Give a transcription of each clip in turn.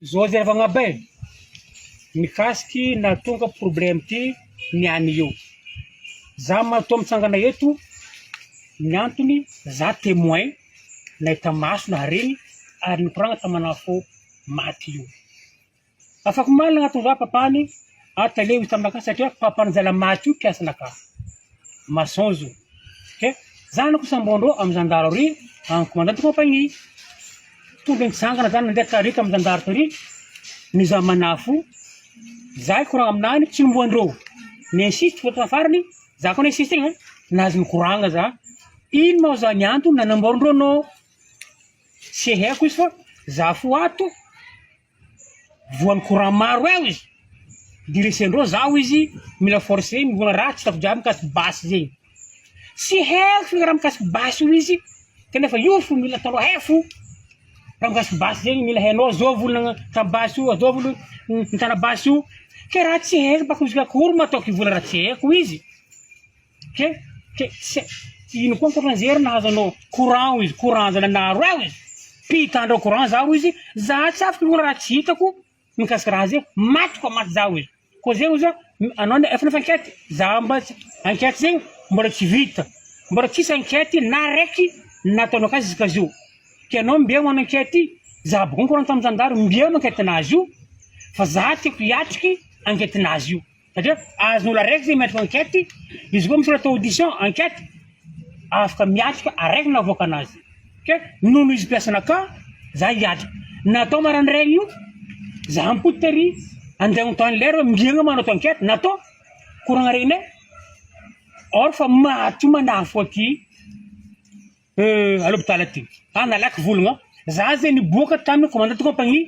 Zao zay ravagna e, mikasiky nahatonga problème ty niany io. Za matoa mitsangana eto, ny antony za témoin nahita maso naharegny ary nikoragna tamanafo maty io. Afakomaly nagnatony za papany ary tale izy taminakahy satria papan'ny zala maty io mpiasanakahy, maçon izy io. Ke zanako sambondreo amin'ny zandary ary amin'ny commandant de compagnie. Tonga nitsangana zany nandeha tary tamin'ny zandary tary nizaha manafo za hikoragna aminany tsy nomboandreo ni-insiste fô tamin'ny farany za koa ni-insiste igny e nahazo nikoragna za ino ma zany antony nanamboarandreo anao tsy haiko izy fa za fo ato voan'ny courant maro eo izy diresendreo zaho izy mila forcé mivona raha tsy hitako jiaby mikasiky basy zegny tsy haiko fo raha mikasiky basy io izy kanefa io fo mila ataonao hay fo raha mikasiky basy zegny mila hainao zao volana tamy basy io zao olo mitana basy io ke raha tsy haiko bako izy akory ma ataoko hivola raha tsy haiko izy ke ke tsy ino koa ankoatran'izay ary nahazo anao courant izy courant zala naharo eo izy mpitandro courant zaho izy za tsy afaka hivola raha tsy hitako mikasika raha zay maty koa maty zaho izy koa zegny ozy anao efa nafa enquête za mba tsy enquête zegny mbola tsy vita mbola tsisy enquête na raiky nataonao ka jusqu'à zio ke anao mbia manao enquête za boko nikorana tamin'ny zandary mbia enquête nazy io fa za tiako hiatriky enquête nazy io Satria azon'olo araiky zay miatrika enquête, izy koa misy olo atao audition, enquête, afaka miatrika araiky navoaka anazy, ke noho izy mpiasanakà za hiatrika, natao maraindraigny io, za mipody tery andeha hanontany lera hoe mingina manao atao enquête, natao, koragna regninay, or fa maty io manafo aty. À l'hôpital aty. Ah nalaky volagna. Za zay niboaka tamin'ny commandant de compagnie.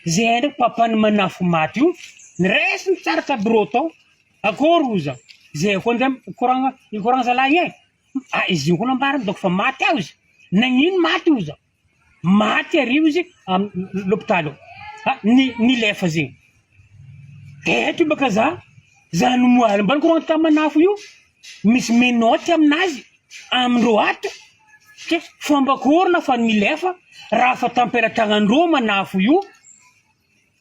Zay ndraiky papan'ny manafo maty io. Niresiny tsara ta bureau tao. Akory oza. Zay koa ndray mikoragna mikoragna zalahy e. Ah izy io koa nambarany donc fa maty ao izy. Nagnino maty oza. Maty ary izy am l'hôpital ao. Ah ny nilefa zegny. Eto baka za, za nomoaly mba nikoragna tamin'ny manafo io. Misy menottes aminazy amindreo ato ke fomba akory na fa milefa raha fa tampera-tagnandreo manafo io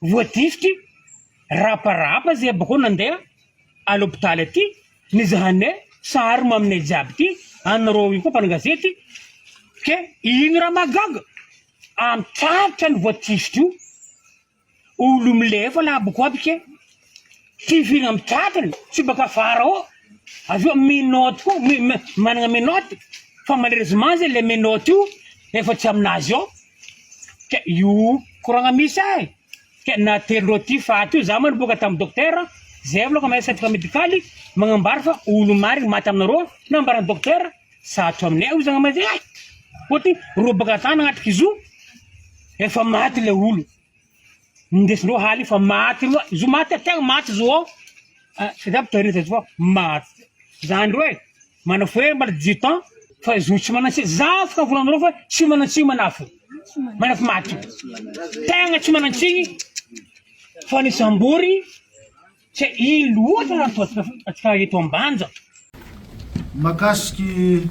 voatifitry raparapa zay bakeo nandeha à l'hôpital aty nizahanay sary maminay jiaby ty anareo io koa mpanao gazety ke ino raha mahagaga amy tratra ny voatifitry io Olo milefa laboko aby ke, tifirina amin'ny tratrany, tsy baka afara ao, avy eo menotte koa, managna menotte, fa malheureusement zay le menotte io efa tsy aminazy ao, ke io koragna misy e, ke naterindreo ty faty io, za ma niboaka tamin'ny docteur, zay avy lôka mahay certificat médical magnambara fa olo marigny maty aminareo, nambaran'ny docteur, Sarotra aminay hoy zany amizay ay! Fôtony rô baka tany nagnatrika izy io efa maty le olo, nindesindreo haly fa maty roa, izy io maty tegna maty izy io ao, tsy jiaby tahiry izy fa maty, zany ndreo e, manafoe mbala 18 ans fa izy io tsy manan-tsiny, za afaka volanareo fa tsy manan-tsiny manafo, manafo maty io, tegna tsy manan-tsiny fa nisambory. Tsy hay loatra raha toa antsika eto Ambanja. Mahakasiky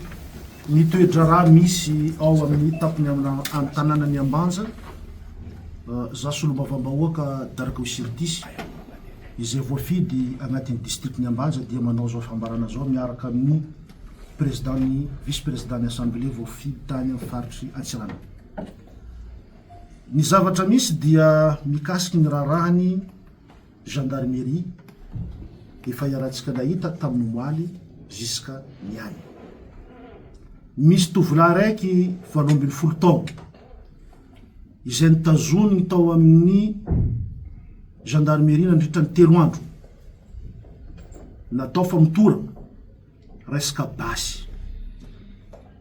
ny toe-draharaha misy ao amin'ny tampony an-tanànan'i Ambanja, za solombavambahoaka Darko Sirtisy izay voafidy agnatin'ny distrikan'i Ambanja dia manao izao fambarana izao miaraka amin'ny président-n'ny vice-président-n'ny assemblée voafidy tany amin'ny faritry Antsiranana. Ny zavatra misy dia mikasiky ny raharahan'ny Gendarmerie efa iarahantsika nahita tamin'ny omaly jusqu'à niany. Misy tovolahy raiky 18 taogno izay nitazoniny tao amin'ny gendarmerie nandritra ny telo andro natao famotorana resaka basy.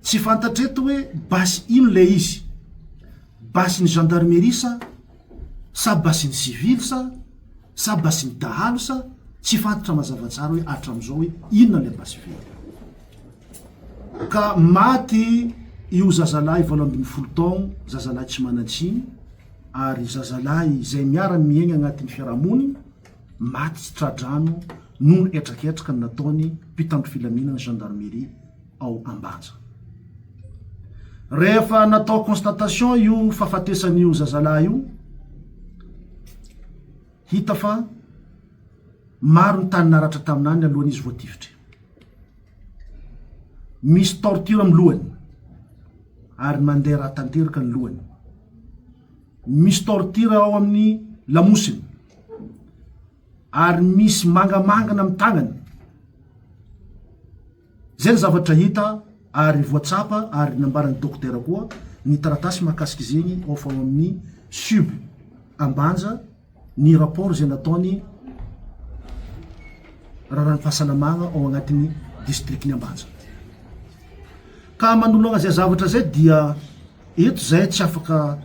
Tsy fantatra eto hoe basy ino le izy, basin'ny gendarmerie sa sa basin'ny civil sa sa basin'ny dahalo sa tsy fantatra mazava tsara hoe hatramizao hoe inona ilay basy very. Ka maty io zazalahy 18 taogno, zazalahy tsy manan-tsiny ary zazalahy izay miara-miaigna agnatin'ny fiarahamonigny, maty tsy tra-drano noho ny hetraketraka nataony mpitandro filaminana gendarmerie ao Ambanja. Rehefa natao constatation io fahafatesan'io zazalahy io. Hita fa maro ny tany naratra taminany alohan'izy voatifitry. Misy torture amin'ny lohany ary mandeha rà tanteraka ny lohany. Misy torture ao amin'ny lamosiny ary misy mangamangana amin'ny tagnany. Zay ny zavatra hita ary voatsapa ary nambaran'ny dokotera koa ny taratasy mahakasika izegny ao fa ao amin'ny sub Ambanja ny rapport izay nataony raharahan'ny fahasalamagna ao agnatin'ny district-ny Ambanja. Ka manoloagna zay zavatra zay dia eto zay tsy afaka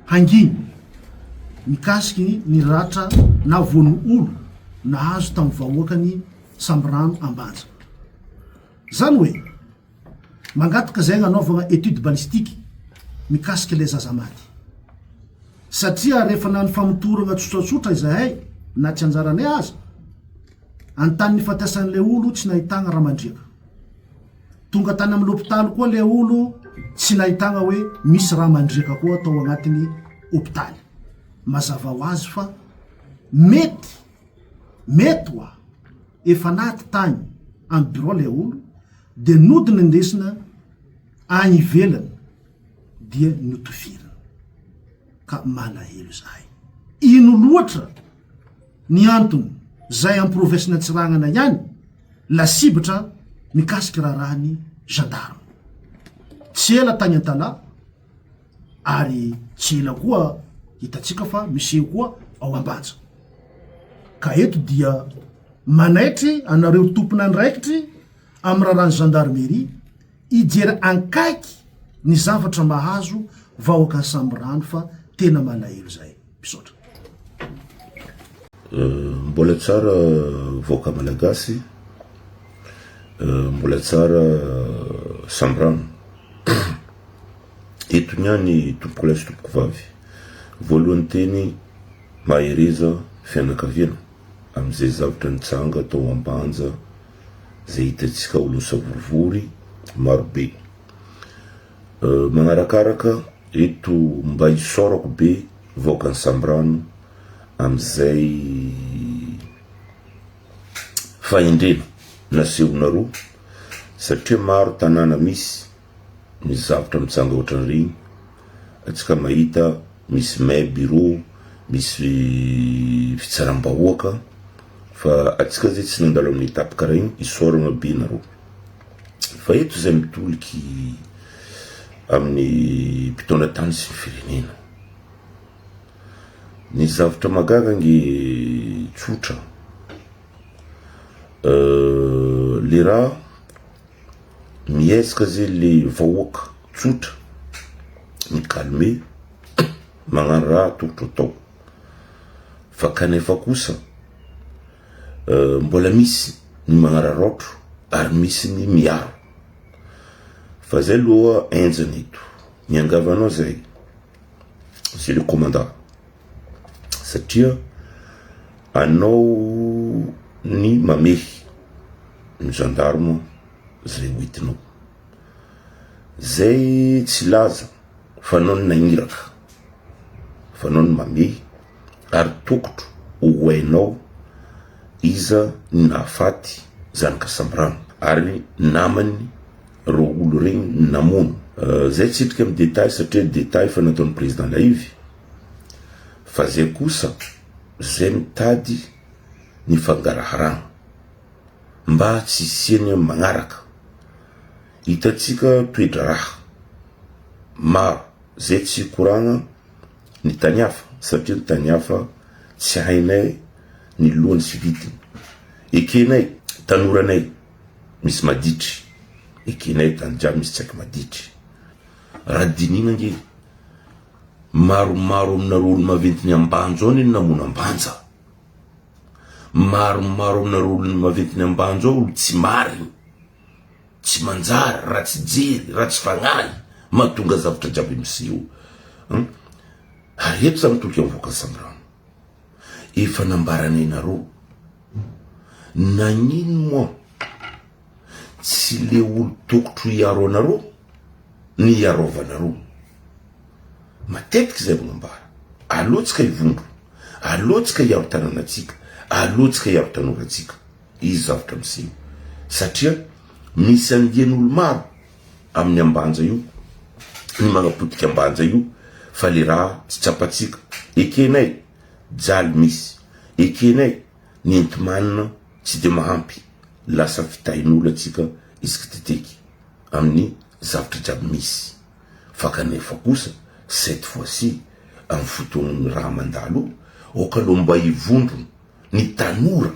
hangigny mikasiky ny ratra na vono olo nahazo tamin'ny vahoakany Sambirano Ambanja. Zany hoe, mangataka zay agnanaovagna étude balistique mikasika ilay zaza maty. Satria rehefa nano famotoragna tsotratsotra izahay, na tsy anjaranay aza, an-tany nifatesan'ilay olo tsy nahitagna ra mandriaka. Tonga tany amin'ny lopitaly koa le olo tsy nahitagna hoe misy ra mandriaka koa tao agnatin'ny hopitaly. Mazava ho azy fa mety Mety oa, efa naty tagny am bureau le olo de nody nindesina agny ivelany dia notofirina. Ka malahelo zahay. Ino loatra ny antony zay am province n'Antsiranana ihany lasibatra mikasiky raharahan'ny gendarme. Tsy ela tagny Antalaha ary tsy ela koa hitantsika fa miseho koa ao Ambanja. Ka eto dia manaitry anareo tompon'andraikitry amin'ny raharahan'ny gendarmerie hijery ankaiky ny zavatra mahazo vahoakan'i Sambirano fa tena malahelo zahay. Misaotra. Mbola tsara vahoaka malagasy, mbola tsara Sambirano. Eto niany tompokolahy sy tompokovavy. Voalohany teny mahereza fianakaviana amin'izay zavtra nitsanga tao Ambanja zay hitantsika olo nisavorivory marobe. Magnarakaraka eto mba isaorako be vahoakan'i Sambirano amin'izay fahendrena nasehonareo satria maro tanàna misy ny zavtra mitsanga ohatran'ireny atsika mahita misy main bureau misy fitsaram-bahoaka fa atsika zay tsy nandalo amin'ny étape karaha igny isaoragna be nareo fa eto zay mitoliky amin'ny mpitondra tany sy ny firenena ny zavtra mahagaga ange tsotra le raha Miezaka zay le vahoaka tsotra mi calmer magnano raha tokotry atao fa kanefa kosa mbola misy ny magnararaotro ary misy ny miaro fa zay loha enjana eto miangavy anao zay monsieur le commandant satria anao ny mamehy ny gendarme zay hoentinao zay tsy laza fa anao ny nagniraka fa anao ny mamehy ary tokotro ho hainao iza ny nahafaty zanaka Sambirano ary namany reo olo regny namono zay tsy hidriky amy detail satria detail efa nataony président Laivy fa zay kosa zay mitady ny fangaraharagna mba tsy hisiany amy magnaraka hitantsika toe-draharaha maro zay tsy hikoragna ny tany hafa satria ny tany hafa tsy hainay ny lohany sy vidiny ekenay tanoranay misy maditry ekenay tany jiaby misy tsaiky maditry raha dinihina ange maromaro aminareo olo maventy ny Ambanja ao anie no namono Ambanja maromaro aminareo olo maventy ny Ambanja ao olo tsy marigny tsy manjary ratsy jery ratsy fagnahy mahatonga zavatra jiaby miseho ary eto za mitoliky amy vahoaka Sambirano efa nambaranay nareo nagnino moa tsy le olo tokotro hiaro anareo ny hiarovanareo matetiky zay magnambara aloha tsika hivondro. Aleo tsika hiaro tanànantsika, aleo tsika hiaro tanorantsika. Izy zavatra miseho. Satria misy andian'olo maro amin'ny Ambanja io, ny magnapotika Ambanja io, fa le raha tsy tsapatsika. Ekenay, jaly misy. Ekenay, ny enti-manana tsy de mahampy. Lasa fitahin'olo atsika isaky teteky amin'ny zavatra jiaby misy. Fa kanefa kosa, cette fois-ci, amin'ny fotoagnan'ny raha mandalo io, aoka aloha mba hivondrona ny tanora,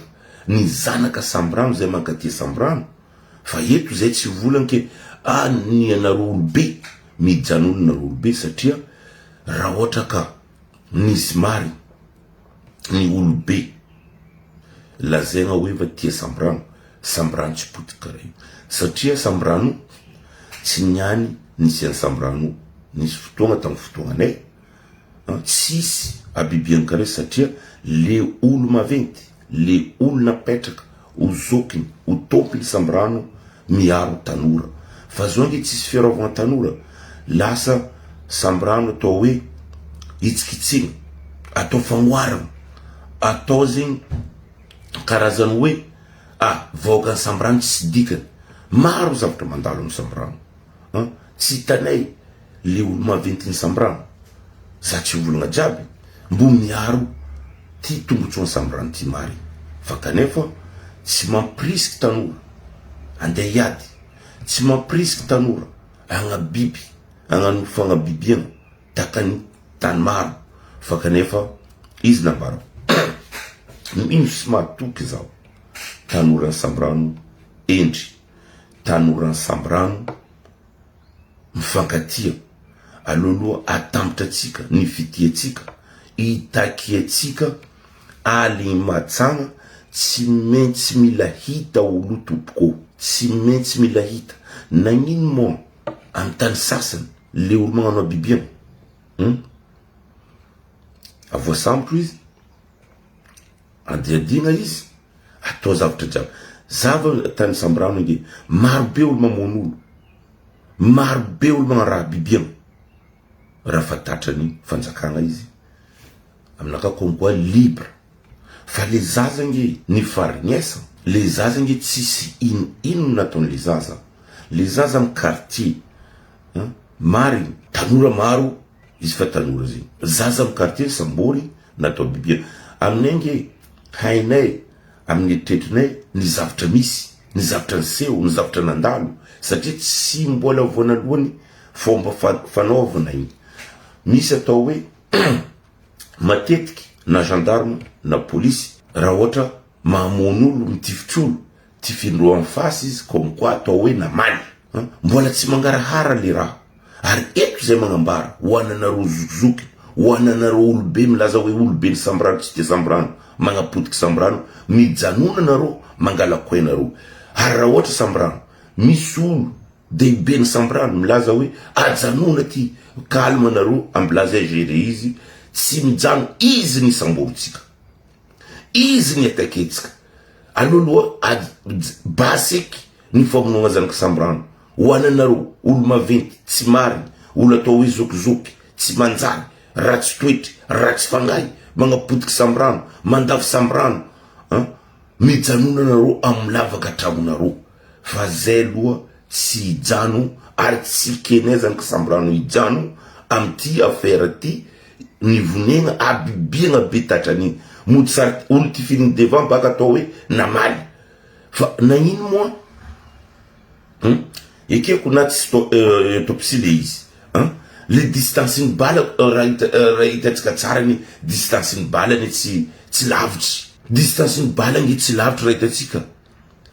ny zanaka Sambirano izay mankatia Sambirano, fa eto izay tsy volana ke ah ny anareo olobe, mijanona nareo olobe satria raha ohatra ka nisy marigny ny olobe lazaigna hoe va tia Sambirano, Sambirano tsy potika karaha io satria Sambirano tsy niany nisy an'i Sambirano, nisy fotoagna tamin'ny fotoagnanay Tsisy habibiany kare satria le olo maventy, le olo napetraka ho zokiny, ho tompiny sambirano miaro tanora. Fa zao nge tsisy fiarovagna tanora, lasa sambirano atao hoe hitsikitsigna, atao fagnoharagna, atao zegny karazany hoe ah vahoakan'i sambirano tsisy dikany. Maro zavatra mandalo am sambirano an, tsy hitanay le olo maventy ny sambrano za tsy ologna jiaby mbo miaro ty tombotsoany sambrano ty marigny fa kanefa tsy mampirisiky tanora andeha hiady tsy mampirisiky tanora agnabiby agnano fagnabibiagna takany tany maro fa kanefa izy nambarako mino sy matoky zaho tanora ny sambrano endry tanora ny sambrano mifankatia, aleo aloha atambatra antsika ny fitiantsika, itakiantsika aligny matsagna, tsy maintsy mila hita olo tompoko ô, tsy maintsy mila hita, nagnino moa amy tany sasany le olo magnano habibiagna hum avoasambotro izy, Adiadiana izy, atao zavatra jiaby. Zava tany Sambirano ange, maro be olo mamono olo, maro be olo magnano raha bibiagna, raha fa tratrany fanjakagna izy, aminakahy comme quoi libre, fa le zaza ange ny farignesa, le zaza ange tsisy ino ino nataonle zaza, le zaza amy quartier, marigny, tanora maro Izy fa tanora zegny. Zaza am quartier sambory natao bibia. Aminay ange hainay amin'ny eritreritrinay ny zavatra misy, ny zavatra niseho, ny zavatra nandalo satria tsy mbola voanalohany fomba fanaovana igny. Misy atao hoe matetiky na gendarme na polisy raha ohatra mamono olo mitifitry olo Tifindreo en face izy comme quoi atao hoe namaly an! Mbola tsy mangarahara le raha ary eto zay magnambara ho ananareo zokizoky ho ananareo olobe milaza hoe olobe ny sambirano tsy tia sambirano magnapotiky sambirano mijanona nareo mangala coin nareo ary raha ohatra sambirano misy olo dehibe ny sambirano milaza hoe ajanona ty calme nareo ambilazay gérer izy tsy mijano izy ny samborintsika Izy ny attaquer-tsika. Aleo aloha ady basy eky ny famonoagna zanak'i Sambirano. Ho ananareo, olo maventy, tsy marigny, olo atao hoe zokizoky, tsy manjary, ratsy toetry, ratsy fagnahy, magnapotiky Sambirano, mandavo Sambirano, an! Mijanona nareo amin'ny lavaka hatraminareo. Fa zay aloha tsy hijano ary tsy ekenay zany kisamborano hijano amty affaire ty nivonegna habibiagna be tatrany mody sary olo tifiriny devant baka atao hoe namaly fa nagnino moa hum ekeko na tsy autopsie le izy an le distance ny bala raha hitatsika tsara ny distance ny bala anie tsy tsy lavitry distance ny bala ange tsy lavitry raha hitatsika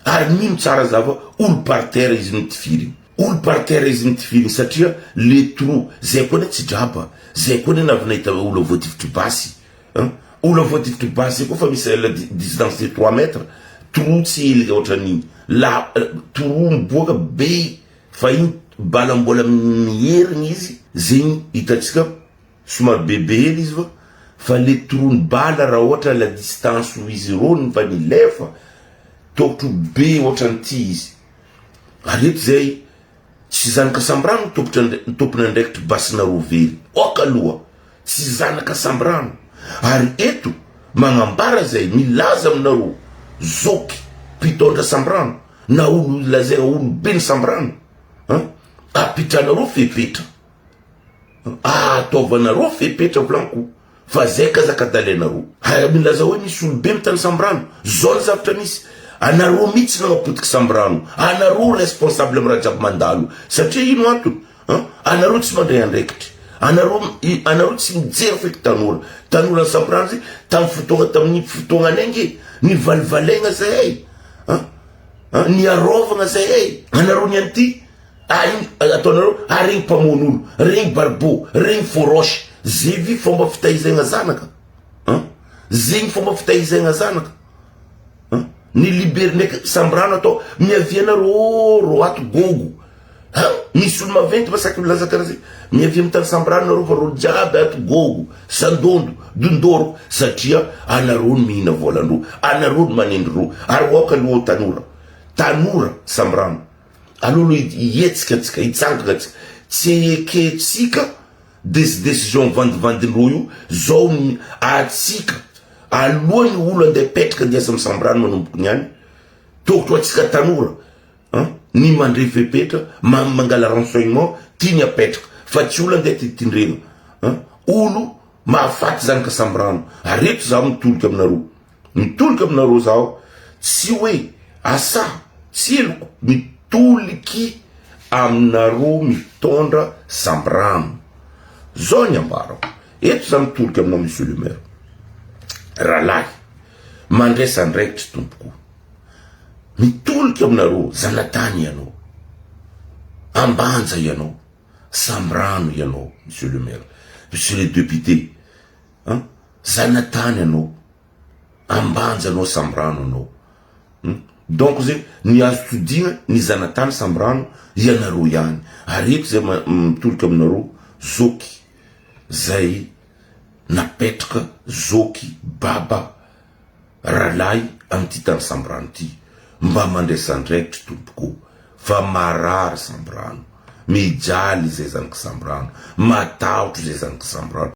Ary mino tsara za fa olo par terre izy notifiriny. Olo par terre izy notifiriny satria le trou zay koa anie tsy draba, zay koa anie navy nahita olo voatifitry basy an! Olo voatifitry basy koa fa misy la distance de trois mètres, trou tsy hely ohatran'igny, la trou miboaka be fa igny bala mbola miherigny izy zegny hitantsika Somary bebe hely izy fa fa le trou-ny bala raha ohatra la distance ho izy irony fa nilefa tokotro be ohatran'ity izy. Ary eto zay tsy zanaka Sambirano ny tompon'andraikitry basinareo very. Ok aloha tsy zanaka Sambirano. Ary eto. Magnambara zay, milaza aminareo zoky mpitondra Sambirano na olo lazaina olobe ny Sambirano an, apitranareo fepetra, ataovanareo fepetra volaniko fa zay kazakadalenareo. Hay milaza hoe misy olobe mitany Sambirano, zao ny zavatra misy, anareo mitsy nagnapotiky Sambirano, anareo responsable am raha jiaby mandalo, satria ino antony? An! Anareo tsy mandray andraikitra. Anareo anareo tsy mijery feky tanora. Tanora ny Sampiranjy zay tamin'ny fotoagna tamin'ny fotoagnanay nge nivalivalaigna zahay. An! An! Niarôvagna zahay. Anareo niany ty ah ino ataonareo ah regny mpamono olo, regny baribô, regny faux roche. Zay vy fomba fitahizaigna zanaka? An! Zegny fomba fitahizaigna zanaka? An! Ny libere ndraiky Sambirano atao miavia nareo rô ato gogo. Ha! Misy olo maventy va saky milaza karaha zay? Miavia mitany sambrano nareo fa reo jiaby ato gogo, sandondo, dondoro satria anareo no mihina volandreo, anareo no manendry reo ary aoka aloha tanora, tanora sambrano aleo aloha hihetsika antsika, hitsangana antsika, tsy ekentsika des decision vandivandindreo io, zao atsika aloha ny olo andeha hipetraka andeha hiasa am sambrano manomboka niany, tokotro atsika tanora An! Ny mandre fepetra, ma mangala renseignement, tiany apetraka, fa tsy olo andeha titindrena an! Olo mahafaty zany ka samby rano, ary eto zaho mitolika aminareo, mitolika aminareo zaho, tsy hoe asa, tsy heloko, mitoliky aminareo mitondra samby rano, zao ny ambarako, eto zaho mitolika aminao monsieur le maire, ralahy, mandraisa andraikitry tompoko. Mitolika aminareo zanatany ianao, Ambanja ianao, Sambrano ianao monsieur le maire, monsieur le depute an, zanatany anao, Ambanja anao, Sambrano anao hum, donc zay ny azo todihina ny zanatany Sambrano ianareo ihany, ary eto zay mitolika aminareo zoky zay napetraka zoky baba Ralahy amin'ity tany Sambirano ity, mba mandraisa andraikitry tompoko fa marary Sambirano, mijaly izay zanak'i Sambirano, matahotra izay zanak'i Sambirano.